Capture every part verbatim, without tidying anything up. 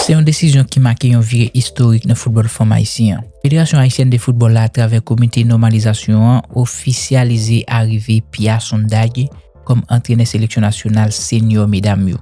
Se yon desizyon ki make yon vire istorik nan foutbòl fanm ayisyen an. Federasyon Ayisyèn de Foutbòl la, atravè Komite Nòmalizasyon an, ofisyalize arive Pia Sonndage kòm antrenè seleksyon nasyonal senyò medam yo.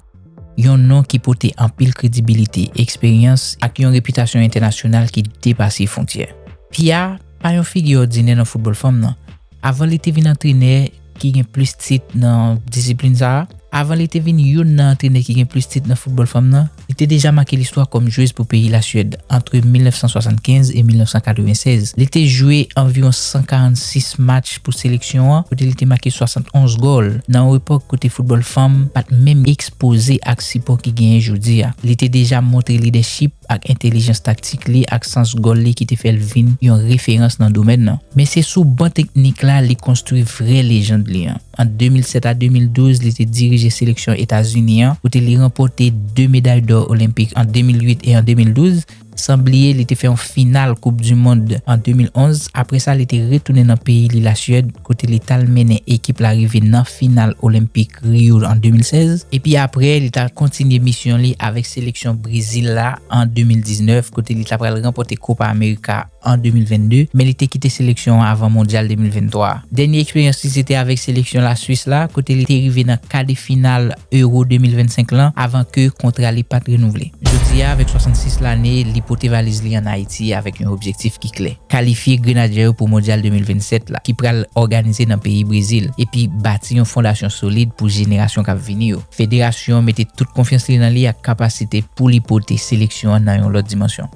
Yon non ki pote anpil kredibilite, eksperyans ak yon repitasyon entènasyonal ki depase fwontyè. Pia pa yon figi òdinè nan foutbòl fanm nan. Avan li te vin antrenè ki gen plis tit nan disiplin sa a, avan li te vin youn nan antrenè ki gen plis tit nan foutbòl fanm nan, li te deja make listwa kòm jwez pou peyi Laswèd ant mil nèf san swasannkenz e mil nèf san katrevennsèz. Li te jwe anviwon san karannsis match pou seleksyon an, kote li te make swasantonz gòl, nan yon epòk kote foutbòl fanm pa t menm ekspoze ak sipò ki genyen jodi a. Li te deja montre lidèchip ak entèlijans taktik li ak sans gòl li ki te fè l vin yon referans nan domèn nan. Men se sou ban teknik la li konstwi vrè lejand li an. Ant de mil sèt a de mil douz, li te dirije seleksyon Etazini an, kote li ranpòte de meday dò olenpik an de mil uit e an de mil douz, san bliye li te fè yon final Koup di Mond an de mil onz. Apre sa, li te retounen nan peyi li, Laswèd, kote li t al mennen ekip la rive nan final olenpik Rio an de mil sèz. Epi apre, li t al kontinye misyon li avèk seleksyon Brezil la an de mil diznèf, kote li t apral ranpòte Copa America an de mil vennde, men li te kite seleksyon an avan Mondyal de mil venntwa a. Dènye eksperyans li se te avèk seleksyon Laswis la, kote li te rive nan ka de final Euro de mil vennsenk lan avan ke kontra li pa t renouvle. Jodi a, avèk swasannsis lane, li pote valiz li ann Ayiti avèk yon objektif ki klè: kalifye Grenadye yo pou Mondyal de mil vennsèt la, ki pral òganize nan peyi Brezil, epi bati yon fondasyon solid pou jenerasyon k ap vini yo. Federasyon an mete tout konfyans li nan li ak kapasite pou li pote seleksyon an nan yon lòt dimansyon.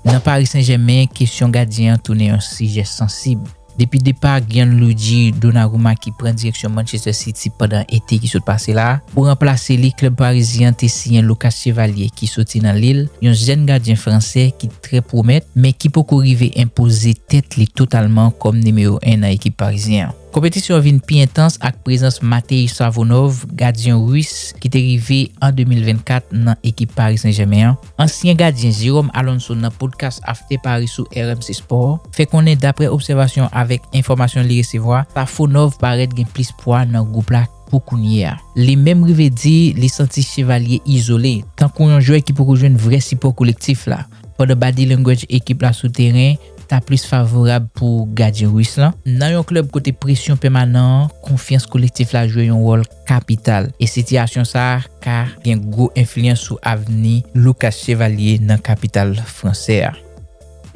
Nan Paris Saint-Germain, kesyon gadyen an tounen yon sijè sansib. Depi depa Gianluigi Donnarumma ki pran direksyon Manchester City pandan ete ki sot pase la a, pou ranplase li, klèb parizyen an te siyen Lucas Chevalier ki soti nan Lille, yon jèn gadyen fransè ki trè pwomèt, men ki poko rive enpoze tèt li totalman kòm nimewo en nan ekip parizyen an. Konpetisyon an vin pi entans ak prezans Matei Savonov, gadyen ris ki te rive an de mil vennkat nan ekip Paris Saint-Germain an. Ansyen gadyen Jérôme Alonso nan podcast After Paris sou R M C Sport fè konnen, daprè obsèvasyon avèk enfòmasyon li resevwa, Savonov parèt gen plis pwa nan gwoup la pou kounye a. Li menm rive di li santi Chevalier izole, tankou yon jwè ki poko jwenn vrè sipò kolektif la, pandan body language ekip la sou teren ta plis favorab pou gadyen ris lan. Nan yon klèb kote presyon pèmanan an, konfyans kolektif la jwe yon wòl kapital, e sitiyasyon sa a ka gen gwo enfliyans sou avni Lucas Chevalier nan kapital fransè a.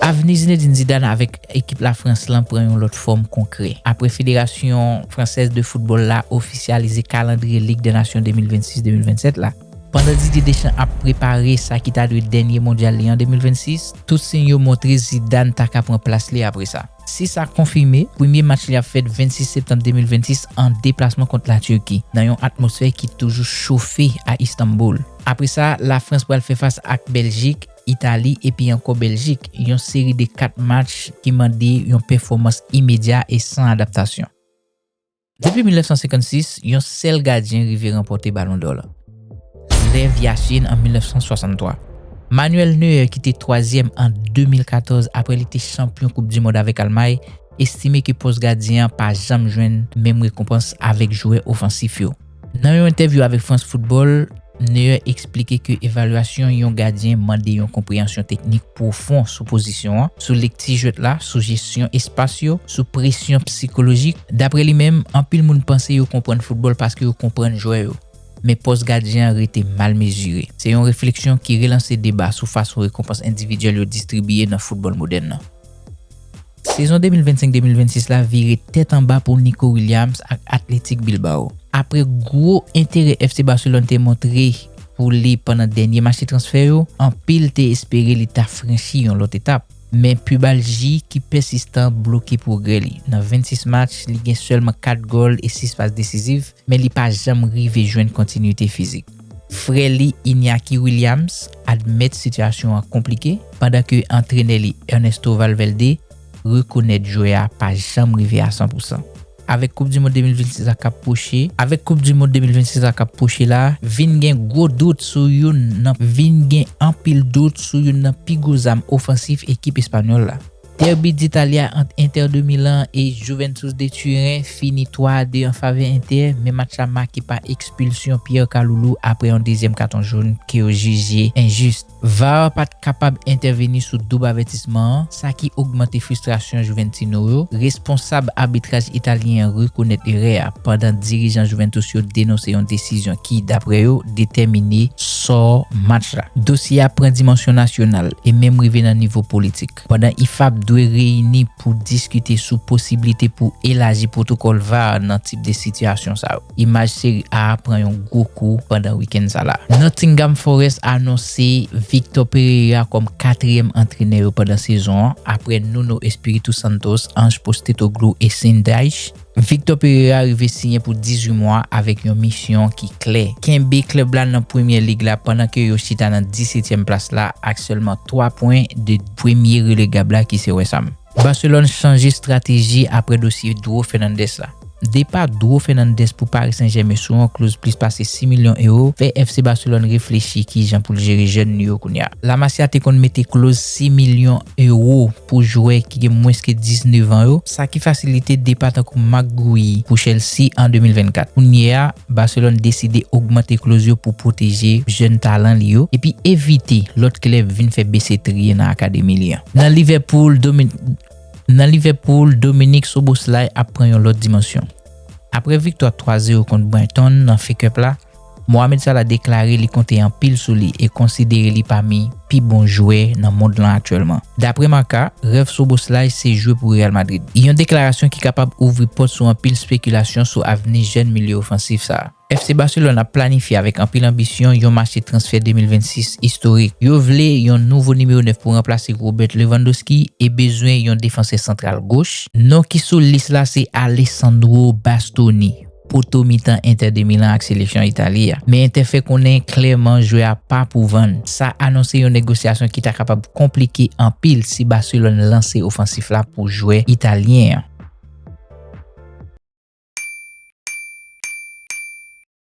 Avni Zinedine Zidane avèk ekip Lafrans lan pran yon lòt fòm konkrè. Apre Fédération Française de Football la ofisyalize kalandriye Ligue des Nations de mil vennsis de mil vennsèt la, pandan Didier Deschamps ap prepare sa ki ta dwe dènye mondyal li an de mil vennsis, tout siy yo montre Zidane ta ka pran plas li apre sa. Si sa konfime, premye match li ap fèt vennsis septanm de mil vennsis an deplasman kont Latiki, nan yon atmosfè ki toujou chofe a Istanbul. Apre sa, Lafrans pral fè fas ak Bèljik, Itali epi ankò Bèljik, yon seri de kat match ki mande yon pèfòmans imedya e san adaptasyon. Depi mil nèf san senkannsis, yon sèl gadyen rive ranpòte Balon Dò lan. Lev Yashin an mil nèf san swasanntwa. Manuel Neuer, ki te twazyèm an de mil katòz apre li te chanpyon Koup di Mond avèk Almay, estime ke pòs gadyen an pa janm jwenn menm rekonpans avèk jwè ofansif yo. Nan yon entèvyou avèk France Football, Neuer eksplike ke evalyasyon yon gadyen mande yon konpreyansyon teknik pwofon sou pozisyon an, sou lekti jwèt la, sou jesyon espas yo, sou presyon sikolojik. Dapre li menm, anpil moun panse yo konprann foutbòl paske yo konprann jwè yo. Men pòs gadyen an rete mal mezire. Se yon refleksyon ki relanse deba sou fason rekonpans endividyèl yo distribiye nan foutbòl modèn nan. Sezon de mil vennsenk de mil vennsis la vire tèt anba pou Nico Williams ak Athletic Bilbao. Apre gwo enterè F C Barcelone te montre pou li pandan dènye mache transfè yo, anpil te espere li ta franchi yon lòt etap. Men pibalji ki pèsistan bloke pwogrè li. Nan vennsis match, li gen sèlman kat gòl e sis pas desiziv, men li pa janm rive jwenn kontinite fizik. Frè li, Iñaki Williams, admèt sitiyasyon an konplike, pandan ke antrenè li, Ernesto Valverde, rekonèt jwè a pa janm rive a san pou san. Avèk Koup di Mond de mil vennsis la k ap pwoche, avèk Koup di Mond de mil vennsis la k ap pwoche la, vin gen gwo dout sou youn nan, vin gen anpil dout sou youn nan pi gwo zam ofansif ekip espanyòl la. Derby d'Italia ant Inter de Milan e Juventus de Turin fini twa a de an favè Inter, men match la make pa ekspilsyon Pierre Kalulu apre yon dezyèm katon jòn ke yo jije enjis. VAR pa t kapab entèveni sou doub avètisman an, sa ki ogmante fristrasyon Juventino yo. Responsab abitraj italyen an rekonèt erè a, pandan dirijan Juventus yo denonse yon desizyon ki, dapre yo, detèmine sò match la. Dosye a pran dimansyon nasyonal e menm rive nan nivo politik. Pandan IFAB dwe reyini pou diskite sou posiblite pou elaji pwotokòl VAR nan tip de sitiyasyon sa yo. Imaj Serie A a pran yon gwo kou pandan wikenn sa la. Nottingham Forest anonse Victor Pereira kòm katriyèm antrenè yo pandan sezon an, apre Nuno Espírito Santos, Ange Postecoglou e Sean Dyche. Victor Pereira rive siyen pou dizuit mwa avèk yon misyon ki klè. Kenbe klèb la nan Premye Lig la pandan ke yo chita nan disetyèm plas la ak sèlman twa pwen de premye relegab la ki se West Ham. Barcelone chanje estrateji apre dosye Dro Fernandes la. Depa Dro Fernandes pou Paris Saint-Germain sou yon kloz plis pase sis milyon ewo fè FC Barcelone reflechi kijan pou l jere jèn li yo kounye a. La Masia te konn mete kloz sis milyon ewo pou jwè ki gen mwens ke diznèf an yo, sa ki fasilite depa tankou Marc Guéhi pou Chelsea an de mil vennkat. Kounye a, Barcelone deside ogmante kloz yo pou pwoteje jèn talan li yo epi evite lòt klèb vin fè bese triye nan akademi li an. Nan Liverpool, Domin- Nan Liverpool, Dominik Szoboszlai ap pran yon lòt dimansyon. Apre viktwa twa zewo kont Brighton nan F A Cup la, Mohamed Salah deklare li konte anpil sou li e konsidere li pami pi bon jwè nan mond lan aktyèlman. Dapre Marca, rèv Szoboszlai se jwe pou Real Madrid. Yon deklarasyon ki kapab ouvri pòt sou anpil spekilasyon sou avni jèn milye ofansif sa a. FC Barcelone ap planifye avèk anpil anbisyon yon mache transfè de mil vennsis istorik. Yo vle yon nouvo nimewo nèf pou ranplase Robert Lewandowski e bezwen yon defansè santral goch. Non ki sou lis la se Alessandro Bastoni, poto mitan Inter de Milan ak seleksyon Itali a. Men Inter fè konnen klèman jwè a pa pou vann. Sa anonse yon negosyasyon ki ta kapab konplike anpil si Barcelone lanse ofansif la pou jwè italyen an.